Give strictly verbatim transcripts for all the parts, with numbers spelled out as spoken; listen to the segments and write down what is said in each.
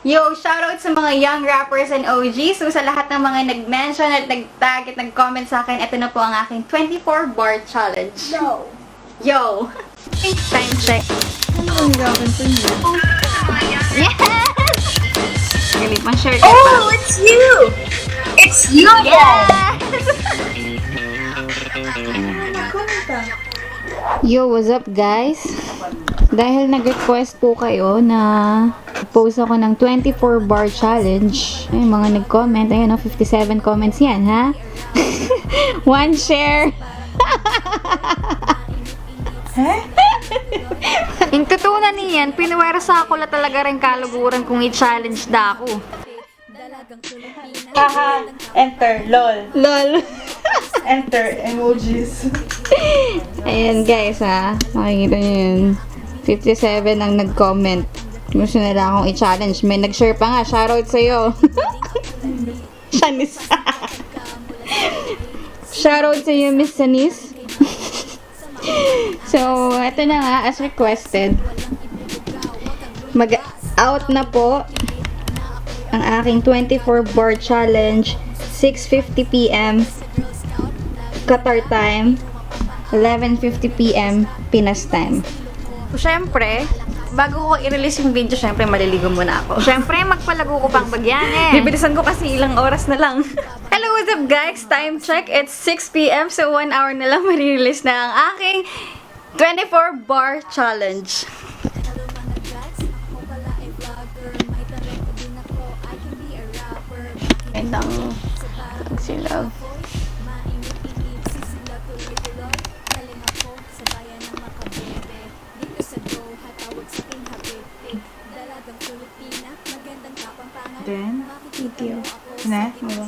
Yo, shoutout sa mga young rappers and O Gs. So, sa lahat ng mga nag-mention at nag-tag at nag-comment sa akin, ito na po ang aking twenty-four bar challenge. Yo! Yo! Time check. Ano ang gagawin ko niya? Yes! Galing pang share ka pa. Oh, it's you! It's you again! Yes! Yo, what's up, guys? Dahil nag-request po kayo na post ako ng twenty-four bar challenge. Ay, mga nag-comment. Ayan, oh, fifty-seven comments yan, ha? One share. He? Ing tutunan niyan, pinuwersa ko la talaga rin kaluguran kung i-challenge da ako. Haha, enter, lol. Lol. Enter, emojis. Ayan, guys, ha. Makikita nyo yun. Fifty-seven ang nag-comment. Gusto nila akong i-challenge. May nag-share pa nga. Shoutout sa'yo. Shanice. Shoutout sa'yo, Miss Shanice. So, eto na nga, as requested. Mag-out na po ang aking twenty-four bar challenge, six fifty P M Qatar time, eleven fifty P M Pinas time. Siyempre, bago ko i-release yung video, siyempre, maliligo muna ako. Siyempre, magpalago ko pang bagyan eh. Bibilisan ko kasi ilang oras na lang. Hello, what's up, guys? Time check, it's six P M. So, one hour na lang, marirelease na ang aking twenty-four bar challenge. Magandang sila. Then, video. Ne? Wala.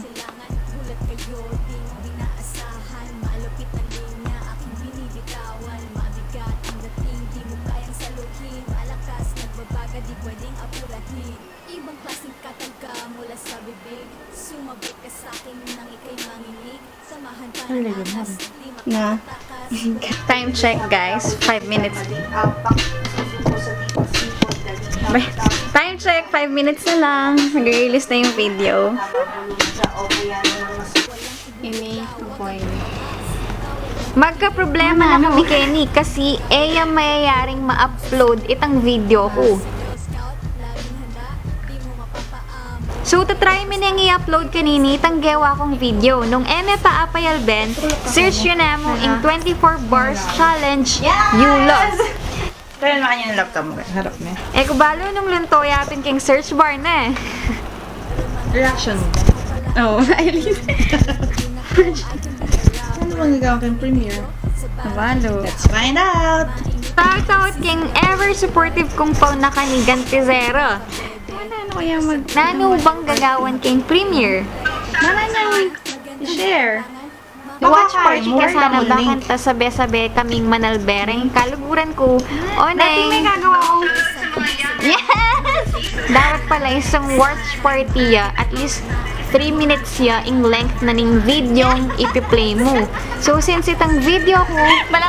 Ay, lagyan mo. Na. Time check, guys. Five minutes. Time check. Five minutes na lang. Mag-release na yung video. Ini, okay. Magkaproblema na kami keni kasi e ya mayayaring ma-upload itang video ku. So, tatry mi neng i-upload kanini itang gewa kung video. Nung e me pa apayalben, search yu na mu ing twenty-four bars challenge, you lost. Kaya naman yung laptop mo, harap niya. E ku balu nung lunto ya pin king search bar ne. Reaction mo. Oh, Eileen. Ano bang gagawin kayong premiere? Balu. Let's find out! Shout out king ever supportive kung pau na kanigan ti Zero. Ano, ano kaya mag- Nanu bang gagawan king premiere? Mana niyang i-share? I-watch party ka sana, bakanta sabe-sabe kaming manalbe reng kaluguran ku. O, dati may gagawa kong... Yes! Dapat pala isang watch party ya, at least three minutes ya ing length na ning video ipi-play mu. So, since itang video ku,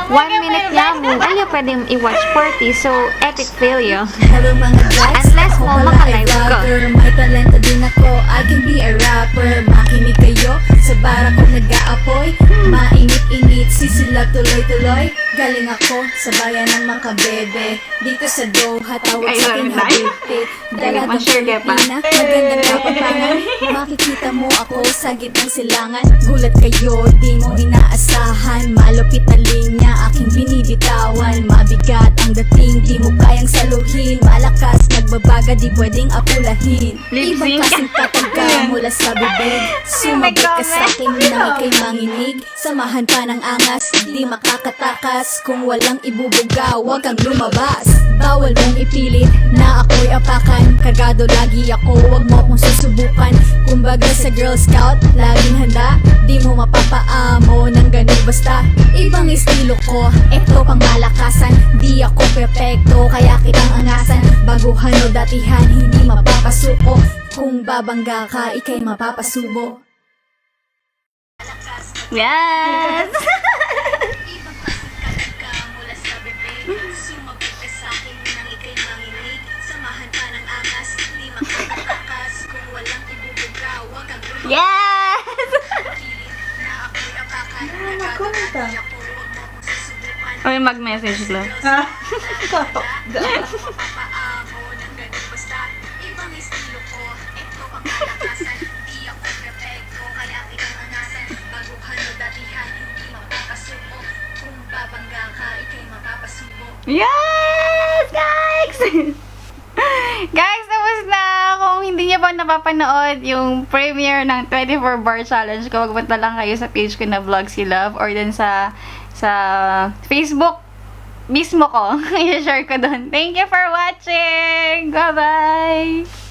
one minute ya mu, ala pwedeng i-watch party. So, epic fail ya. Unless mo maka-live ka. May talento din ako, I can be a rapper. Makinig kayo sa bara kong nag-aapoy. Mainit-init, sisilab tuloy-tuloy. Galing ako sa bayan ng Makabebe. Dito sa Doha, tawag sa akin Habibti. Dalagang Pilipina, magandang Kapampangan. Makikita mo ako sa gitnang silangan. Gulat kayo, di mo inaasahan. Malupit na linya, aking binibitawan. Mabigat ang dating, di mo kayang saluhin. Malakas, nagbabaga, di pwedeng apulahin. Ibang klaseng tatangka mula sa bibig. Sumabit ka sa akin nang ika'y manginig. Samahan pa ng angas, di makakatakas. Kung walang ibubuga, wag kang lumabas. Bawal mong ipilit na ako'y apakan. Kargado lagi ako, wag mo kong susubukan. Kumbaga sa Girl Scout, laging handa. Di mo mapapaamo ng ganun basta. Ibang estilo ko, eto pang malakasan. Di ako perpekto, kaya kitang angasan. Baguhan o datihan, hindi mapapasuko. Kung babangga ka, ika'y mapapasubo. Yes! Yes! Ano, magkumita? Uy, mag-message lang. Ah. Yes, guys! Guys, tapos na! Kung hindi niyo pa napapanood yung premiere ng twenty-four bar challenge ko, magpunta lang kayo sa page ko na Vlogs You Love or dun sa, sa Facebook mismo ko. I-share ko dun. Thank you for watching! Bye-bye!